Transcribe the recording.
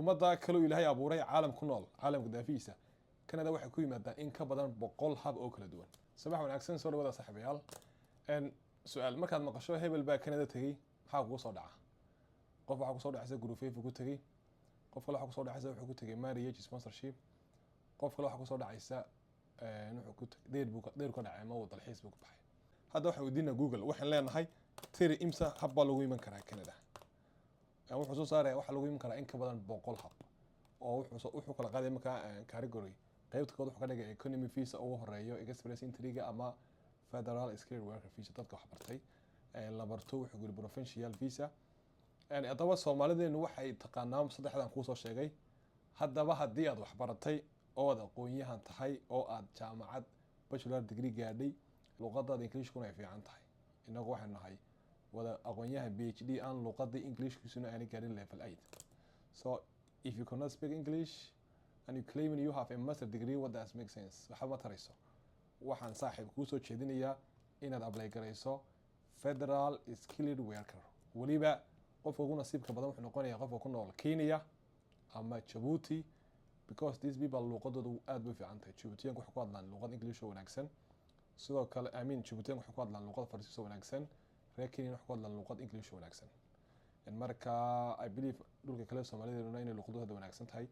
Ummadda kaleu Ilaahay abuuray, caalam ku nool, caalamka daafihiisa, Canada waxay ku yimaadaan in ka badan 100 hab oo kala duwan. Sabax wanaagsan, soo dhawada saaxiibayaal. Su-aal: markaad maqasho hebel baa Canada tegey, maxaa kugu soo dhaca? Qof waxaa kusoo dhacaysa group 5 ku tegey, qof kale waxaa kusoo dhacaysa wuxuu ku tegey marriage sponsorship, qof kale waxaa kusoo dhacaysa wuxuu ku deyr buu deyr ka dhacay ama uu dalxiis buu ku baxay. Hadda waxaan weydiinaa Google, waxaan leenahay: tiri imsa hab baa lagu iman karaa Canada? Wuxuu soo saaraya waxaa lagu iman karaa in ka badan 100 hab, oo wuxuu kala qaaday markaa category. Qaybta kood wuxuu ka dhigay economy visa ugu horeeyo, express entry-ga ama federal skilled worker visa dadka wax bartay. Number two wuxuu yiri provincial visa. Haddaba Soomaalideenu waxay taqaanaa saddexdan kuusoo sheegay. Haddaba haddii aad wax baratay oo aad aqoon-yahan tahay oo aad jaamacad bachelor degree gaadhay, luqadaada Englishkuna ay fiican tahay, inagu waxaynu nahay wada aqoon-yahan PhD aan luqadii Englishkiisuna aanay gaadhin level 8. So if you cannot speak English and you claim you have a master degree, what does make sense? Waxba ma tarayso. Waxaan saaxiib kuu soo jeedinayaa inaad apply garayso federal skilled worker. Weliba qofka ugu nasiibka badan wuxuu noqonayaa qofka ku nool Kenya ama Jabuuti, because these people luuqadooda aad bay u fiican tahay. Jabuutiyanku waxay ku hadlaan luuqad English oo wanaagsan. Sidoo kale, I mean, Jabuutiyanku waxay ku hadlaan luuqad Faransiis oo wanaagsan. Reer Kenya waxay ku hadlaan luuqad English oo wanaagsan. Marka I believe dhulka kale Soomaalideeduna inay luuqadooda wanaagsan tahay.